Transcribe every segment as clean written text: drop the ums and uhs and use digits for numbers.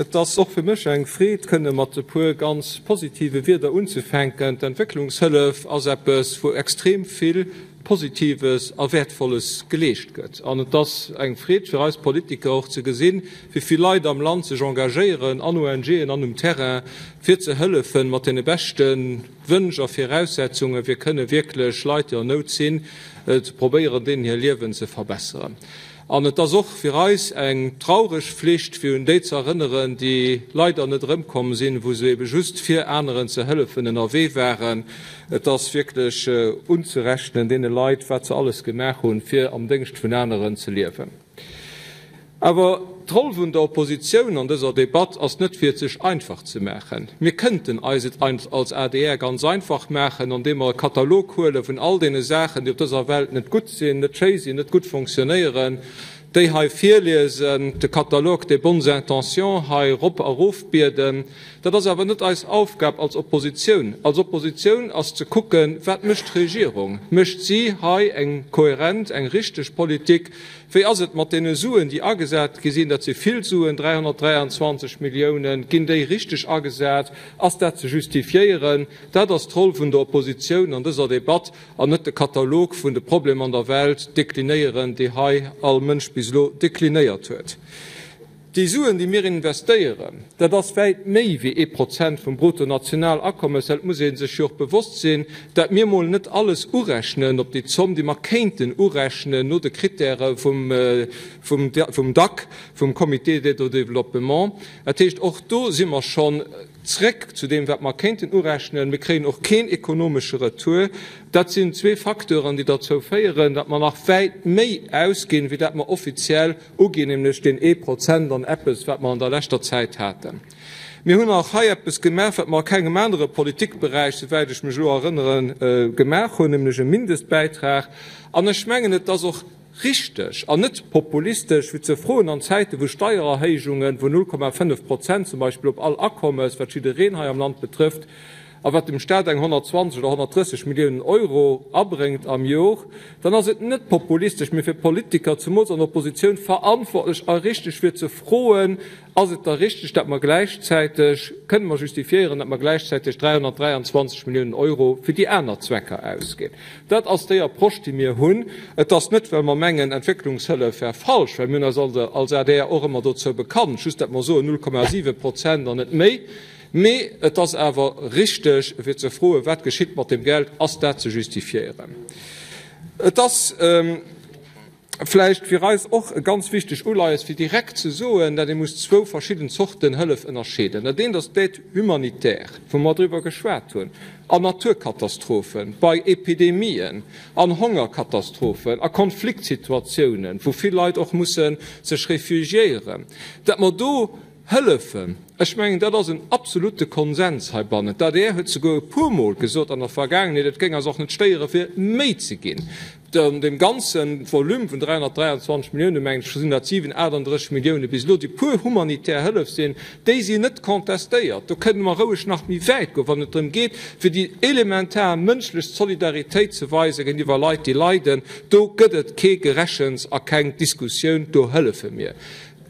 Et ass och fir mech eng Freed, kënne mat e puer ganz positive Wierder unzefänken. D'Entwécklungshëllef ass eppes, wou extrem vill Positives a Wäertvolles geleescht gëtt. An et ass eng Freed fir eis Politiker och ze gesinn, wéi vill Leit am Land sech engagéieren, an ONGen an um Terrain, fir ze hëllefen, mat deene beschte Wënsch a Viraussetzungen, fir kënne wierklech Leit, déi an Nout sinn, ze probéieren, deenen hir Liewen ze verbesseren. An et ass och fir eis eng traureg Flicht, fir un déi ze erënneren, déi leider net erëmkomm sinn, wou se ebe just fir aneren ze hëllefen ënnerwee waren. Et ass wierklech unzerechnen deene Leit, wat se alles gemaach hunn, fir am Déngscht vun aneren ze liewen. Awer d'Roll vun der Oppositioun an dëser Debatt ass net, fir et sech einfach ze maachen. Mir kënnten eis et als adr ganz einfach maachen, andeem mer e Katalog huele vun all deene Saachen, déi op dëser Welt net gutt sinn, net schéi sinn, net gutt fonctionnéieren, déi hei virliesen, de Catalogue des bonnes intentions hei rop a rofbieden. Dat ass awer net eis Aufgab als Oppositioun. Als Oppositioun ass ze kucken, Wat mécht d'Regierung? Mécht si hei eng kohärent, eng richteg Politik? Wéi ass et mat deene Suen, déi agesat gi sinn? Dat si vill Suen, 323 Milliounen. Ginn déi richteg agesat? Ass dat ze justifiéieren? Dat ass d'Roll vun der Oppositioun an dëser Debatt an net de Katalog vun de Problemer an der Welt deklinéieren, déi hei all Mënsch bis elo deklinéiert huet. Déi Suen, déi mir investéieren, dat ass wäit méi wéi ee Prozent vum Bruttonationalakommes. Dat muss ee sech jo och bewosst sinn, dat mir mol net alles urechnen op déi Zomm, déi mer kéinten urechnen no de Kritäre vum DAC, vum Comité d'aide au développement. Dat heescht, och do si mer schonn zréck zu deem, wat mer kéinten urechnen. Mir kréien och keen ekonomesche Retour. Dat sinn zwee Facteuren, déi derzou féieren, datt mer nach wäit méi ausginn, wéi dat mer offiziell uginn, nämlech deen ee Prozent an eppes, wat mer an der leschter Zäit haten. Mir hunn och hei eppes gemaach, wat mer a kengem anere Politikberäich, souwäit ech mech elo erënneren, gemaach hunn, nämlech e Mindestbäitrag. An ech mengen, et ass och richteg an net populistesch, fir ze froen an Zäite vu Steiererhéijunge vun 0,5 Prozent zum Beispill op all Akommes, wat jiddereen hei am Land betrëfft, a wat dem Staat eng 120 oder 130 Milliounen Euro abréngt am Jor, dann ass et net populistesch, mee fir Politiker, zemools an der Oppositioun, verantwortlech a richteg fir ze froen, Ass et da richteg, dat mer gläichzäiteg, kënne mer justifiéieren, dat mer gläichzäiteg 323 Milliounen Euro fir déi aner Zwecker ausginn? Dat ass déi Approche, déi mir hunn. Et ass net, well mer mengen, Entwécklungshëllef wär falsch, well mir hunn eis als adr och ëmmer dozou bekannt, just dat mer soen 0,7 Prozent an net méi. Mee et ass awer richteg, fir ze froen, Wat geschitt mat deem Geld? Ass dat ze justifiéieren? Et ass vläicht fir eis och e ganz wichteg Uleies, fir direkt ze soen, datt ee muss zwou verschidden Zorten Hëllef ënnerscheeden. Dat eent ass d'Aide humanitaire, wou mer driwwer geschwat hunn, an Naturkatastrophen, bei Epidemien, an Hongerkatastrophen, a Konfliktsituatiounen, wou vill Leit och musse sech refugiéieren, datt mer do Hëllefen, ech mengen, dat ass en absolute Konsens heibannen. D'adr huet souguer e puermol gesot an der Vergaangenheet, et géing eis och net stéieren, fir méi ze ginn. An deem ganze Volume vun 323 Milliounen, mengen ech, sinn dat 7, 38 Millioune bis elo, déi pur humanitär Hëllef sinn. Déi sinn net contestéiert. Do kënne mer roueg nach méi wäit goen, wann et drëm geet, fir déi elementar mënschlech Solidaritéit ze weisen géintiwwer Leit, déi leiden. Do gëtt et kee Gerechens a keng Diskussioun. Do hëllefe mir.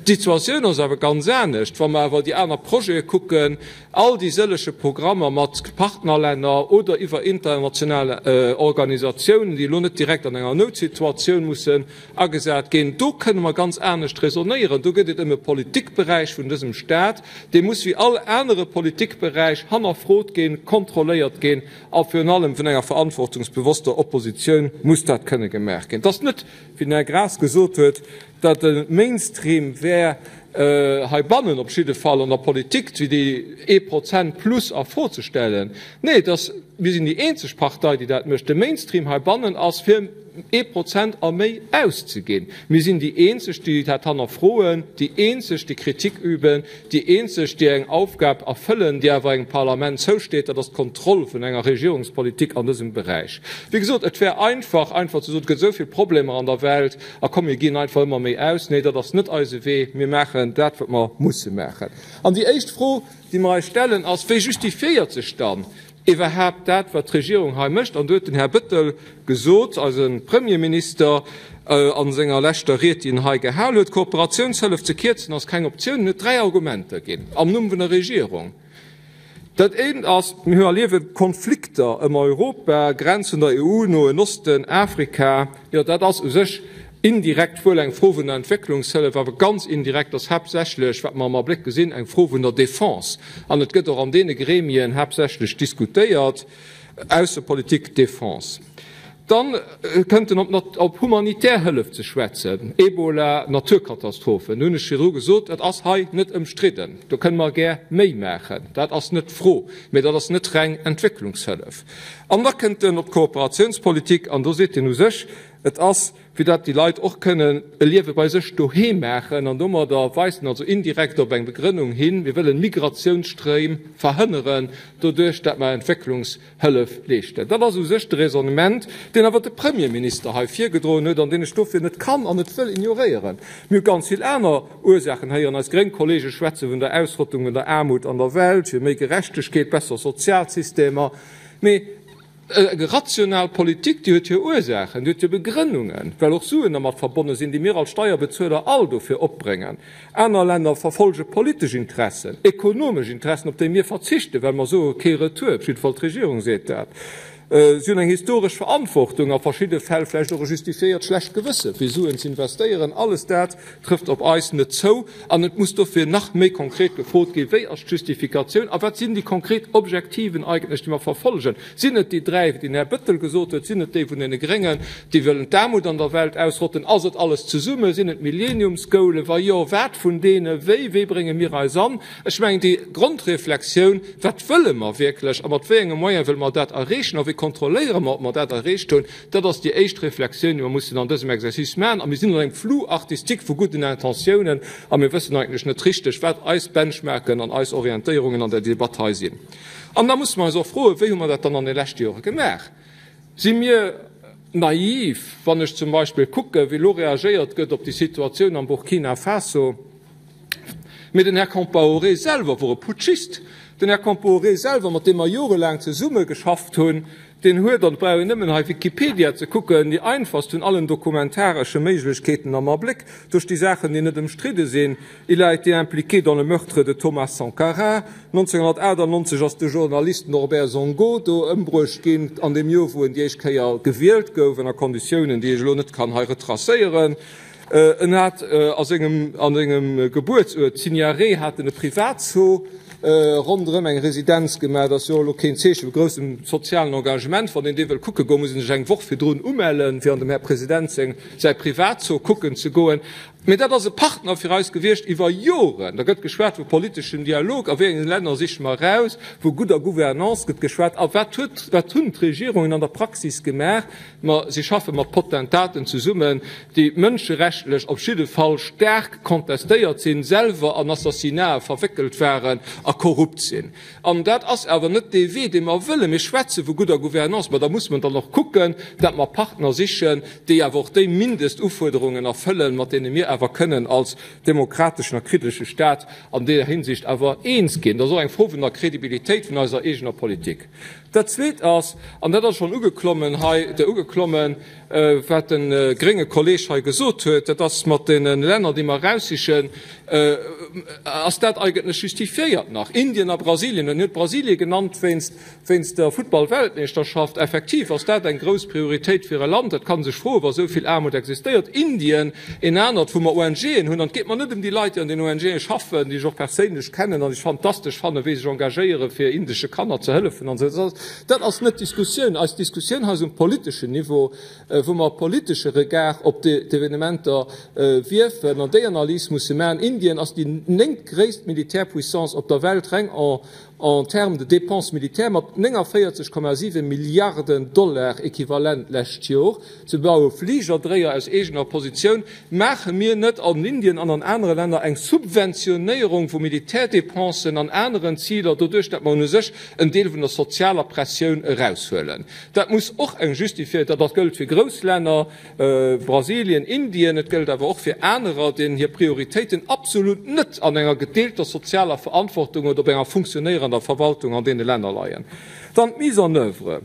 D'Situatioun ass awer ganz anescht, wa mer awer déi aner Projete kucken, all déi sëllege Programmer mat Partnerlänner oder iwwer international Organisatiounen, déi elo net direkt an enger Noutsituatioun mussen agesat ginn. Do kënne mer ganz anescht raisonnéieren. Do gëtt et ëm e Politikberäich vun dësem Stat, dee muss wéi all anere Politikberäich hannerfrot ginn, kontrolléiert ginn a virun allem vun enger verantwortungsbewosster Oppositioun muss dat kënne gemaach ginn. Et ass net, wéi den Här Graas gesot huet, datt e Mainstream wär heibannen, op jidde Fall an der Politik, wéi déi ee Prozent plus a Fro ze stellen. Nee, et ass, mir sinn déi eenzeg Partei, déi dat mécht. De Mainstream heibannen ass, fir ee Prozent a méi auszeginn. Mir sinn déi eenzeg, déi dat hannerfroen, déi eenzeg, déi Kritik üben, déi eenzeg, déi eng Aufgab erfëllen, déi awer engem Parlament zousteet, dat ass d'Kontroll vun enger Regierungspolitik an dësem Beräich. Wéi gesot, et wär einfach, einfach ze soen, et gëtt esou vill Problemer an der Welt, A komm, mir ginn einfach ëmmer méi aus. Nee, dat ass net eise Wee. Mir maachen dat, wat mer musse maachen. An déi éischt Fro, déi mer eis stellen, ass, Wéi justifiéiert sech dann Iwwerhaapt dat, wat d'Regierung hei mécht, an do huet den Här Bettel gesot, eise Premierminister, a senger leschter Ried, déi en hei gehal huet, Kooperatiounshëllef ze kierzen ass keng Optioun. En huet 3 Argumenter ginn am Numm vun der Regierung. Dat eent ass, mir erliewe Konflikter ëm Europa, Grenz vun der EU, Noen Osten, Afrika. Jo, dat ass u sech indirekt wuel eng Fro vun der Entwécklungshëllef, awer ganz indirekt ass haaptsächlech, wat mer am Abléck gesinn, eng Fro vun der Defense. An et gëtt och an deene Gremien haaptsächlech diskutéiert, Aussepolitik, Defense. Dann kënnt en op humanitär Hëllef ze schwätzen, Ebola, Naturkatastrophen. Do hunn ech virdru gesot, dat ass hei net ëmstridden, do kënne mer gär méi maachen, dat ass net d'Fro, mä dat ass net reng Entwécklungshëllef. An da kënnt en op d'Kooperatiounspolitik an do seet en u sech, et ass, fir datt déi Leit och kënnen e Liewe bei sech doheem maachen an domadder weist en also indirekt op eng Begrënnung hin, mir wëllen Migratiounsstréim verhënneren doduerch, datt mer Entwécklungshëllef leeschten. Dat ass u sech de Raisonnement, deen awer de Premierminister hei virgedroen huet an deen ech dofir net kann an net wëll ignoréieren. Mir hu ganz vill aner Ursaachen héieren. Eis gréng Kollege schwätze vun der Ausrottung vun der Aarmut an der Welt, fir méi Gerechtegkeet, besser Sozialsystemer. Mee eng rational Politik, déi huet hir Ursaachen, déi huet hir Begrënnungen, well och Suen dermat verbonne sinn, déi mir als Steierbezueler all dofir opbréngen. Aner Länner verfolge politesch Interessen, ekonomesch Interessen, op déi mir verzichten, well mer soe kee Retour, op jidde Fall d'Regierung seet dat. Si hunn eng historesch Verantwortung, a verschidde Fäll vläicht och e justifiéiert schlecht Gewësse fir Suen z'investéieren. Alles dat trëfft op eis net zou an et muss dofir nach méi konkret gefrot ginn, Wéi ass d'Justifikatioun a wat sinn déi konkret Objektiven eigentlech, déi mer verfolgen? Sinn et déi dräi, wéi den Här Bettel gesot huet? Sinn et déi vun deene Gréngen, déi wëllen d'Aarmut an der Welt ausrotten? Ass et alles zesumme? Sinn et d'Milleniumsgoalen? Wa jo, wat vun deene? Wéi? Wéi brénge mir eis an? Ech mengen, déi Grondreflexioun, Wat wëlle mer wierklech a mat wéi enge Moyen wëlle mer dat erreechen a wéi kontrolléiere mer, ob mer dat erreecht hunn, dat ass déi éischt Reflexioun, déi mer mussen an dësem Exercice maachen. A mir sinn an engem Flou artistique vu gudden Intentiounen a mir wëssen eigentlech net richteg, wat eis Benchmarken an eis Orientéierungen an der Debatt hei sinn. An da musse mer eis och froen, Wéi hu mer dat dann an de leschte Jore gemaach? Si mir naiv, wann ech zum Beispill kucken, wéi elo reagéiert gëtt op déi Situatioun am Burkina Faso? Mee den Här Compaoré selwer wor e Putschist. Den Här Compaoré selwer, mat deem mer jorelaang zesummegeschafft hunn, deen huet, an et brauch een nëmmen hei Wikipedia ze kucken, déi einfachst vun allen dokumentaresche Méiglechkeeten am Abléck, do sti Saachen, déi net ëmstridde sinn, Il a été impliqué dans le meurtre de Thomas Sankara. 1998 ass de Journalist Norbert Zongo do ëmbruecht ginn, an deem Joer, wou en déi éischt Kéier gewielt gouf, ënner Konditiounen, déi ech elo net kann hei retracéieren. En hat a sengem a sengem Gebuertsuert Ziniaré hat en e Privatzoo ronderëm eng Residenz gemaach. Dat ass jo elo keen Zeeche vu groussem sozialen Engagement. Wann een dee wëll kucke goen, muss een sech eng Woch virdrun umellen, fir an dem Här President seng säi Privatzoo kucken ze goen. Mee dat ass e Partner fir eis gewiescht iwwer Joren. Da gëtt geschwat vu politeschem Dialog. A wéi enge Länner siche mer eraus, vu gudder Gouvernance gëtt geschwat. A wat huet, wat hunn d'Regierungen an der Praxis gemaach? Ma si schaffe mat Potentaten zesummen, déi mënscherechtleg op jidde Fall staark contestéiert sinn, selwer an Assassinate verwéckelt waren a korrupt sinn. An dat ass awer net dee Wee, dee mer wëllen. Mir schwätze vu gudder Gouvernance, ma da muss mer dann och kucken, dat mer Partner sichen, déi awer och déi Mindestufuerderungen erfëllen, mat deene mir awer kënnen als demokrateschen a kritesche Stat an deeër Hinsicht awer eens ginn. Dat ass och eng Fro vun der Kredibilitéit vun eiser eegener Politik. Dat Zweet ass, an dat ass schonn ugeklommen hei, ugeklommen, wat de grénge Kolleeg hei gesot huet, dat ass mat deene Länner, déi mer eraussichen, ass dat eigentlech justifiéiert nach? Indien a Brasilien, en huet Brasilie genannt wéinst, wéinst der Futtballweltmeeschterschaft. Effektiv ass dat eng grouss Prioritéit fir e Land, dat ka sech froen, wa sou vill Aarmut existéiert. Indien, en anert, wou mer ONGen hunn, an et geet mer net ëm déi Leit, déi an den ONGe schaffen, déi ech och perséinlech kennen an déi ech fantastesch fannen, wéi se sech engagéieren, fir indesche Kanner ze hëllefen an esou. Dat ass net d'Diskussioun. Eis Diskussioun hei ass um politeschen Niveau, wou mer e politesche Regard op d'Evenementer wierfen an déi Analys musse maachen. Indien ass déi néngtgréisst Militärpuissance op der Welt, reng en termes de dépenses militaires, mat 49,7 Milliarden Dollar Equivalent d'lescht Jor. Se baue Fligerdréier aus eegener Positioun. Maache mir net an Indien an an anere Länner eng Subventionéierung vu Militärdépensen an aneren Ziler, doduerch datt mer un u sech en Deel vun der sozialer Pressioun eraushuelen? Dat muss och eng Justifiéierung, dat gëllt fir grouss Länner, Brasilien, Indien, et gëllt awer och fir anerer, deenen hir Prioritéiten absolut net an enger gedeelter sozialer Verantwortung oder op enger funktionéierender. an der Verwaltung an deene Länner leien. Dann d'Mise en œuvre.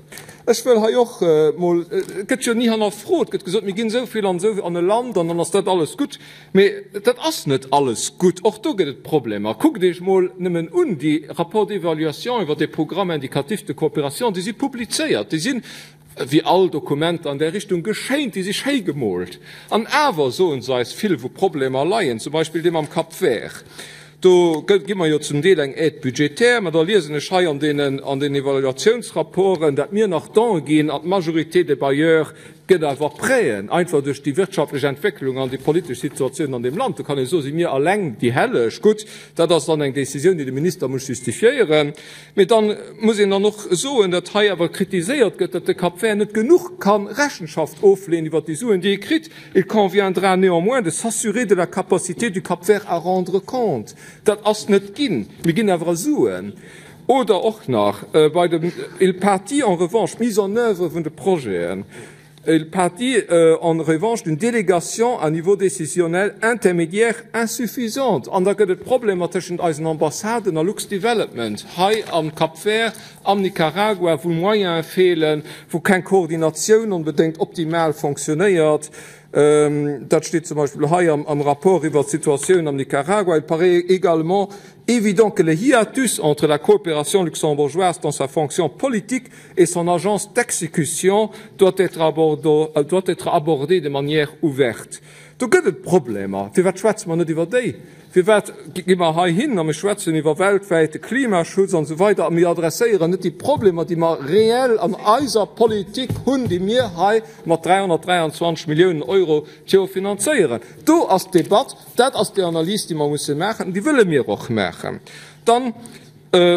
Ech wëll hei och mol, et gëtt jo ni hannerfrot, et gëtt gesot, mir ginn esou vill an esou an e Land an dann ass dat alles gutt. Mee dat ass net alles gutt, och do gëtt et Problemer. Kuckt Iech mol nëmmen un déi Rapports d'évaluation iwwer dee Programme indicatif de coopération, déi si publizéiert, déi sinn, wéi all Dokumenter an där Richtung, geschéint, déi si schéi gemoolt. An awer soe se eis vill, wou Problemer leien, zum Beispill dee mam Cap Vert. Do gi mer jo zum Deel eng Aide budgétaire, mä da liesen ech hei an deenen, an den Evaluationsrapporten, dat mir nach Done ginn an d'Majorité des bailleurs gëtt awer Prêten, einfach duerch déi wirtschaftlech Entwécklung an déi politesch Situatioun an deem Land. Do kann ee soen, si mir alleng déi Helleg? Gutt, dat ass dann eng Décisioun, déi de Minister muss justifiéieren. Mee dann muss een dann och soen, datt hei awer kritiséiert gëtt, datt de Cap Vert net genuch ka Rechenschaft ofleeën iwwert déi Suen, déi e kritt. Il conviendra néanmoins de s'assurer de la capacité du Cap Vert à rendre compte. Dat ass net ginn. Mir ginn awer Suen. Oder och nach bei dem Il pâtit en revanche, mise en œuvre vun de Projeten. Il pâtit en revanche d'une délégation à niveau décisionnel intermédiaire insuffisante. An da gëtt et Problemer tëschent eisen Ambassaden a Lux-Development hei am Cap Vert, am Nicaragua, wou Moyene feelen, wou keng Koordinatioun onbedéngt optimal fonctionnéiert. Dat steet zum Beispill hei am Rapport iwwert d'Situatioun am Nicaragua. Il paraît également évident que le hiatus entre la coopération luxembourgeoise dans sa fonction politique et son agence d'exécution doit être doit être abordée de manière ouverte. Do gëtt et Problemer. Firwat schwätze mer net iwwer déi? Firwat gi mer heihin a mir schwätzen iwwer weltwäite Klimaschutz an esou weider a mir adresséieren net déi Problemer, déi mer reell an eiser Politik hunn, déi mir hei mat 323 Milliounen Euro d'Joer finanzéieren? Do ass d'Debatt, dat ass déi Analys, déi mer musse maachen an déi wëlle mir och maachen. Dann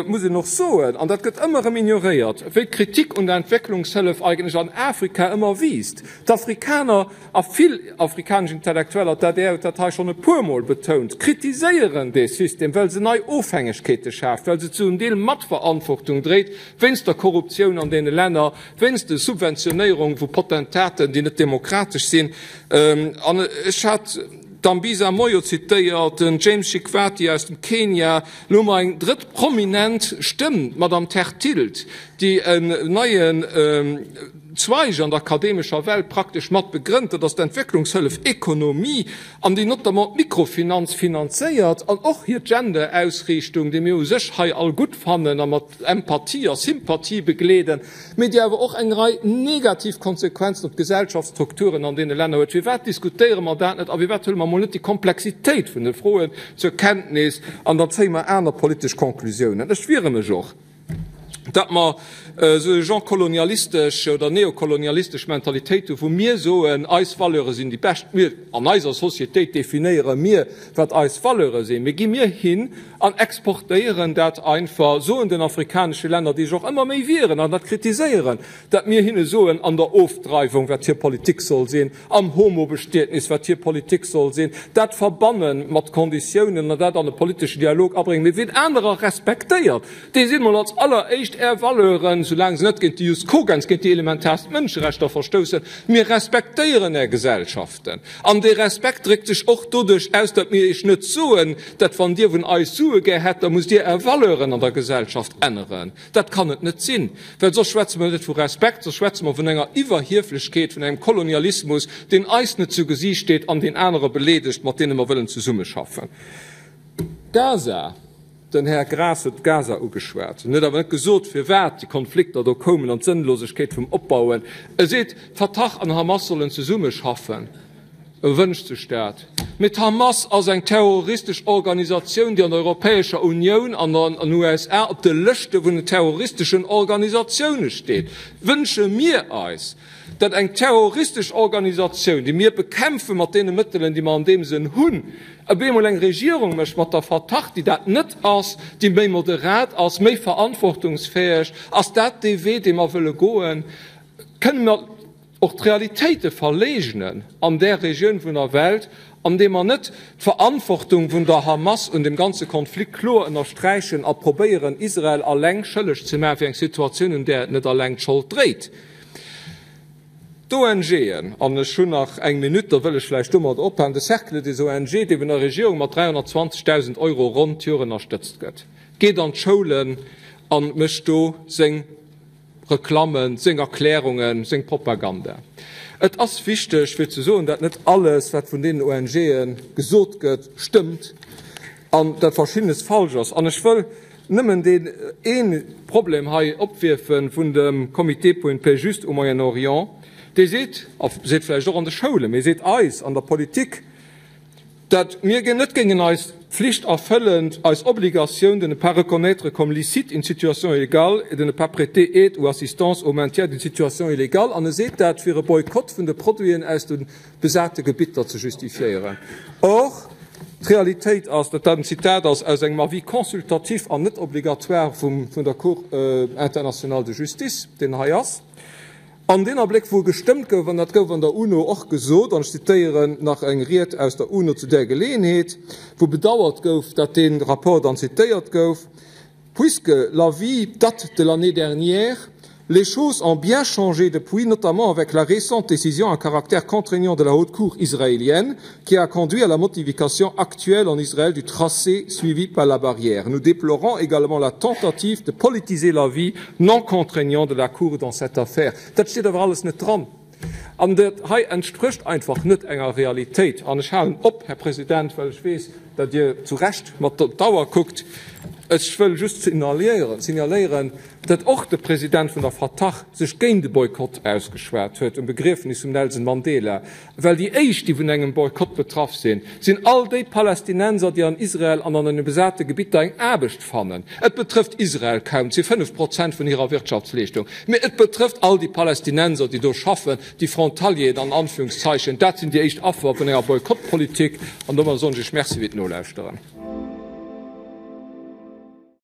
muss een och soen, an dat gëtt ëmmer erëm ignoréiert, wéi d'Kritik un der Entwécklungshëllef eigentlech an Afrika ëmmer wiisst. D'Afrikaner a vill afrikanesch Intellektueller, d'ADR huet dat hei schonn e puermol betount, kritiséieren dee System, well se nei Ofhängegkeete schaaft, well se zu en Deel Matverantwortung dréit wéinst der Korruptioun an deene Länner, wéinst de Subventionéierung vu Potentaten, déi net demokratesch sinn. An ech hat d'Dambisa Moyo zitéiert, den James Shikwati aus dem Kenia, Elo hu mer eng drëtt prominent Stëmm, d'Madame Tertilt, déi en neien Zweig an der akademescher Welt praktesch mat begrënnt, dat ass d'Entwécklungshëllef Ekonomie, an déi notamment d'Mikrofinanz finanzéiert an och hir Gender-Ausriichtung, déi mir u sech hei all gutt fannen a mat Empathie a Sympathie begleeden, mee déi awer och eng Rei negativ Konsequenzen op d'Gesellschaftsstrukturen an deene Länner huet. Firwat diskutéiere mer dat net a firwat huele mer emol net déi Komplexitéit vun de Froen zur Kenntnis an dann zéie mer aner politesch Konklusiounen? Ech wiere mech och, datt mer esou e genre kolonialistesch oder neokolonialistesch Mentalitéit hu wou mir soen, eis Valeure sinn déi bescht, mir an eiser Societéit definéiere mir, wat eis Valeure sinn. Mee gi mir hin an exportéieren dat einfach, soen den afrikanesche Länner, déi sech och ëmmer méi wieren an dat kritiséieren, dat mir hinne soen an der Ofdreiwung, wat hir Politik soll sinn, am Homobestietnis, wat hir Politik soll sinn, dat verbanne mat Konditiounen an dat an e politeschen Dialog abréngen. Mee wien anerer respektéiert, dee seet mol als alleréischt, Är Valeuren, soulaang se net géint de Jus cogens, géint déi elementaarst Mënscherechter verstoussen, mir respektéieren Är Gesellschaften. An dee Respekt dréckt sech och doduerch aus, datt mir Iech net soen, datt wann Dir vun eis Sue gär hätt, da musst Dir Är Valeuren an der Gesellschaft änneren. Dat kann et net sinn, well soss schwätze mer net vu Respekt, soss schwätze mer vun enger Iwwerhieflechkeet, vun engem Kolonialismus, deen eis net zu Gesiicht steet an deen anerer beleedegt, mat deene mer wëllen zesummeschaffen. Gaza. Den Här Graas huet Gaza ugeschwat. En huet awer net gesot, firwat déi Konflikter do koumen an d'Sënnlosegkeet vum Opbauen. E seet, Fatah an Hamas sollen zesummeschaffen. E wënscht sech dat. Mee d'Hamas ass eng terroristesch Organisatioun, déi an der Europäescher Unioun an an USA op de Lëschte vun den terroristeschen Organisatioune steet. Wënsche mir eis, datt eng terroristesch Organisatioun, déi mir bekämpfe mat deene Mëttelen, déi mer an deem Sënn hunn, op eemol eng Regierung mécht mat der Fatah, déi dat net ass, déi méi moderat ass, méi verantwortungsfäeg? Ass dat dee Wee, dee mer wëlle goen? Kënne mer och d'Realitéite verleegnen an där Regioun vun der Welt, andeem mer net d'Verantwortung vun der Hamas un dem ganze Konflikt kloer ënnersträichen a probéieren, Israel alleng schëlleg ze maachen fir eng Situatioun, un där et net alleng d'Schold dréit? D'ONGen, an ech hunn nach eng Minutt, da wëll ech vläicht domat ophalen, de Cercle des ONG, dee vun der Regierung mat 320.000 Euro ronn d'Joer ënnerstëtzt gëtt. Geet an d'Schoulen a mécht do seng Reklammen, seng Erklärungen, seng Propaganda. Et ass wichteg fir ze soen, dat net alles, wat vun deenen ONGe gesot gëtt, stëmmt an dat Verschiddenes falsch ass. An ech wëll nëmmen deen ee Problem hei opwierfe vun dem Comité pour une paix juste au Moyen-Orient, dee seet, a seet vläicht och an de Schoulen, mee seet eis an der Politik, dat mir net géingen eis Pflicht erfëllen, eis Obligatioun de ne pas reconnaître comme licite une situation illégale et de ne pas prêter aide ou assistance au maintien d'une situation illégale. An e seet dat, fir e Boykott vun de Produiten aus de besate Gebitter ze justifiéieren. Or, d'Realitéit ass, dat dat en Zitat ass aus engem Avis consultatif an net obligatoire vum, vun der Cour internationale de justice, deen hei ass, An deen Abléck, wou gestëmmt gouf, an dat gouf an der UNO och gesot, an ech zitéieren nach eng Ried aus der UNO zu där Geleeënheet, wou bedauert gouf, datt dee Rapport dann zitéiert gouf, Puisque l'avis date de l'année dernière, les choses ont bien changé depuis, notamment avec la récente décision à caractère contraignant de la Haute Cour israélienne qui a conduit à la modification actuelle en Israël du tracé suivi par la barrière. Nous déplorons également la tentative de politiser l'avis non contraignant de la Cour dans cette affaire. Dat steet awer alles net dran. An dat hei entsprécht einfach net enger Realitéit. An ech halen op, Här President, well ech weess, datt Dir zu Recht mat op d'Auer kuckt. Ech wëll just signaléieren, datt och de President vun der Fatah sech géint e Boykott ausgeschwat huet um Begriefnis vum Nelson Mandela. Well déi éischt, déi vun engem Boykott betraff sinn, sinn all déi Palästinenser, déi an Israel an an den besate Gebitter eng Aarbecht fannen. Et betrëfft Israel kaum, et si 5 Prozent vun hirer Wirtschaftsleeschtung, mee et betrëfft all déi Palästinenser, déi do schaffen, déi Frontalieren an Anführungszeichen. Dat sinn déi éischt Affer vun enger Boykottpolitik. An domadder soen ech Iech Merci fir d'Nolauschteren.